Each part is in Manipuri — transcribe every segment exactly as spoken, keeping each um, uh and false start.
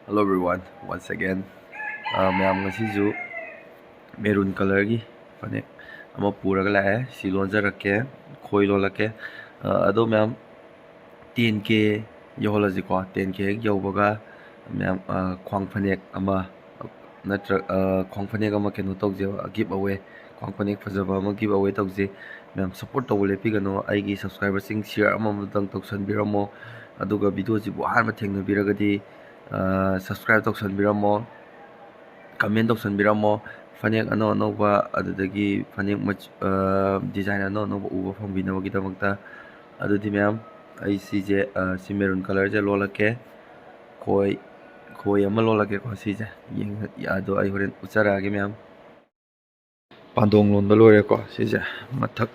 Hello everyone, once again. ꯑ, ꯃꯌꯥꯝ, ꯉꯁꯤꯁꯨ maroon colourꯒꯤ ꯐꯅꯦꯛ ꯑꯃ ꯄꯨꯔꯒ ꯂꯥꯛꯑꯦ꯫ ꯁꯤ ꯂꯣꯟꯖꯔꯛꯀꯦ, ꯈꯣꯏ ꯂꯣꯜꯂꯛꯀꯦ꯫ ꯑ, ꯑꯗꯣ ꯃꯌꯥꯝ, ten K ꯌꯧꯍꯜꯂꯁꯤꯀꯣ꯫ Ten K ꯍꯦꯛ ꯌꯧꯕꯒ ꯃꯌꯥꯝ, ꯑ, ꯈ꯭ꯋꯥꯡ ꯐꯅꯦꯛ ꯑꯃ ꯅꯠꯇ꯭ꯔ-, ꯑ, ꯈ꯭ꯋꯥꯡ ꯐꯅꯦꯛ ꯑꯃ ꯀꯩꯅꯣ ꯇꯧꯁꯦꯕ, give away꯫ ꯈ꯭ꯋꯥꯡ ꯐꯅꯦꯛ ꯐꯖꯕ ꯑꯃ give away ꯇꯧꯁꯦ꯫ ꯃꯌꯥꯝ support ꯇꯧꯕ ꯂꯦꯞꯄꯤꯒꯅꯨ꯫ ꯑꯩꯒꯤ subscriberꯁꯤꯡ share ꯑꯃꯃꯝꯇꯪ ꯇꯧꯁꯟꯕꯤꯔꯝꯃꯣ꯫ ꯑꯗꯨꯒ videoꯁꯤꯕꯨ ꯑꯍꯥꯟꯕ ꯊꯦꯡꯅꯕꯤꯔꯒꯗꯤ, ꯑ, subscribe ꯇꯧꯁꯟꯕꯤꯔꯝꯃꯣ, comment ꯇꯧꯁꯟꯕꯤꯔꯝꯃꯣ꯫ ꯐꯅꯦꯛ ꯑꯅꯧ ꯑꯅꯧꯕ, ꯑꯗꯨꯗꯒꯤ ꯐꯅꯦꯛ ꯃꯆ-, ꯑ, design ꯑꯅꯧ ꯑꯅꯧꯕ ꯎꯕ ꯐꯪꯕꯤꯅꯕꯒꯤꯗꯃꯛꯇ꯫ ꯑꯗꯨꯗꯤ ꯃꯌꯥꯝ, ꯑꯩ ꯁꯤꯁꯦ, ꯑ, ꯁꯤ maroon colourꯁꯦ ꯂꯣꯜꯂꯛꯀꯦ꯫ ꯈꯣꯏ, ꯈꯣꯏ ꯑꯃ ꯂꯣꯜꯂꯛꯀꯦꯀꯣ ꯁꯤꯁꯦ꯫ ꯌꯦꯡ-, ꯑꯗꯣ ꯑꯩ ꯍꯣꯔꯦꯟ ꯎꯠꯆꯔꯛꯑꯒꯦ ꯃꯌꯥꯝ꯫ ꯄꯥꯟꯗꯣꯡ ꯂꯣꯟꯕ ꯂꯣꯏꯔꯦꯀꯣ꯫ ꯁꯤꯁꯦ ꯃꯊꯛ,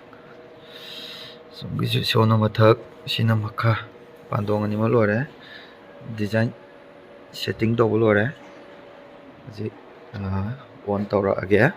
ꯁꯣꯝꯒꯤꯁꯦ, ꯁꯣꯝꯅ ꯃꯊꯛ, ꯁꯤꯅ ꯃꯈꯥ꯫ ꯄꯥꯟꯗꯣꯡ ꯑꯅꯤꯃꯛ ꯂꯣꯏꯔꯦ꯫ Design setting ꯇꯧꯕ ꯂꯣꯏꯔꯦ꯫ ꯍꯧꯖꯤꯛ, ꯑ, on ꯇꯧꯔꯛꯑꯒꯦ꯫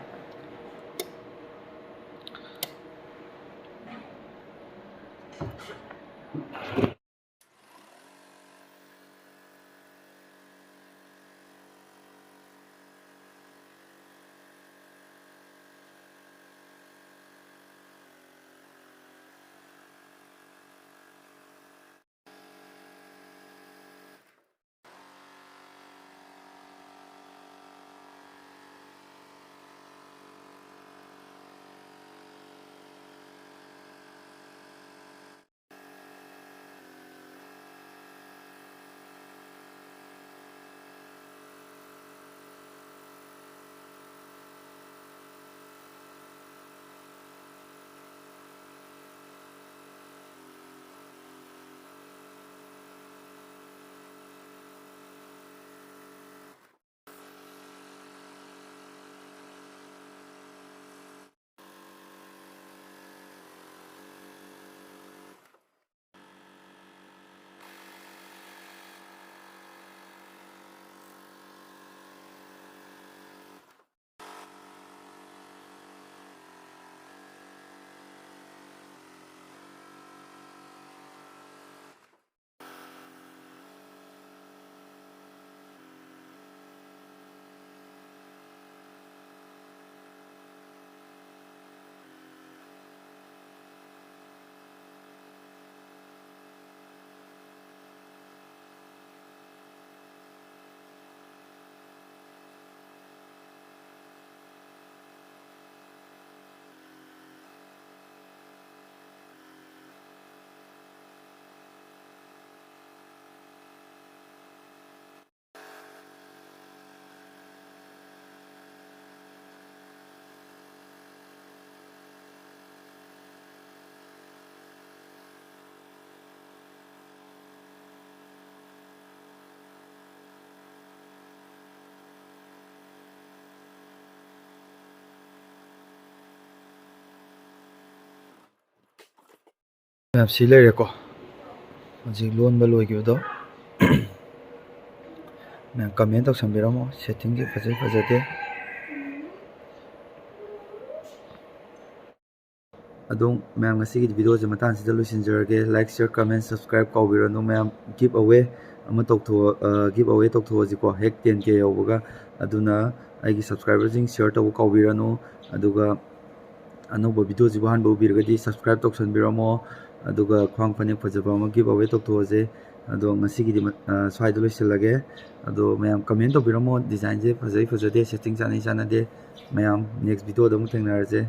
ꯃꯌꯥꯝ ꯁꯤ ꯂꯩꯔꯦꯀꯣ, ꯍꯧꯖꯤꯛ ꯂꯣꯟꯕ ꯂꯣꯏꯈꯤꯕꯗꯣ꯫ ꯃꯌꯥꯝ ꯀꯃꯦꯟ ꯇꯧꯁꯟꯕꯤꯔꯝꯃꯣ, ꯁꯦꯠꯇꯤꯡꯁꯦ ꯐꯖꯩ ꯐꯖꯗꯦ꯫ ꯑꯗꯨꯝ ꯃꯌꯥꯝ, ꯉꯁꯤꯒꯤ ꯚꯤꯗꯤꯑꯣꯁꯦ ꯃꯇꯥꯡꯁꯤꯗ ꯂꯣꯏꯁꯤꯟꯖꯔꯒꯦ꯫ Like, share, comment, subscribe ꯀꯥꯎꯕꯤꯔꯅꯨ ꯃꯌꯥꯝ꯫ Give away ꯑꯃ ꯇꯧꯊꯣꯛꯑ ꯒꯤꯞ ꯑꯋꯦ ꯇꯧꯊꯣꯛꯑꯁꯤꯀꯣ, ꯍꯦꯛ ten K ꯌꯧꯕꯒ꯫ ꯑꯗꯨꯅ ꯑꯩꯒꯤ ꯁꯕꯁꯀ꯭ꯔꯥꯏꯕꯔꯁꯤꯡ ꯁꯤꯌꯔ ꯇꯧꯕ ꯀꯥꯎꯕꯤꯔꯅꯨ꯫ ꯑꯗꯨꯒ ꯑꯅꯧꯕ ꯚꯤꯗꯤꯑꯣꯁꯤꯕꯨ ꯑꯍꯥꯟꯕ ꯎꯕꯤꯔꯒꯗꯤ ꯁꯕꯁꯀ꯭ꯔꯥꯏꯕ ꯇꯧꯁꯟꯕꯤꯔꯝꯃꯣ꯫ ꯑꯗꯨꯒ ꯈ꯭ꯋꯥꯡ ꯐꯅꯦꯛ ꯐꯖꯕ ꯑꯃ ꯒꯤꯞ ꯑꯋꯦ ꯇꯧꯊꯣꯛꯑꯁꯦ꯫ ꯑꯗꯣ ꯉꯁꯤꯒꯤꯗꯤ ꯃ-, ꯑ, ꯁ꯭ꯋꯥꯏꯗ ꯂꯣꯏꯁꯤꯜꯂꯒꯦ꯫ ꯑꯗꯣ ꯃꯌꯥꯝ ꯀꯃꯦꯟ ꯇꯧꯕꯤꯔꯝꯃꯣ, ꯗꯤꯖꯥꯏꯟꯁꯦ ꯐꯖꯩ ꯐꯖꯗꯦ, ꯁꯦꯠꯇꯤꯡ ꯆꯥꯅꯩ ꯆꯥꯅꯗꯦ꯫ ꯃꯌꯥꯝ ꯅꯦꯛꯁ ꯚꯤꯗꯤꯑꯣꯗ ꯑꯃꯨꯛ ꯊꯦꯡꯅꯔꯁꯦ꯫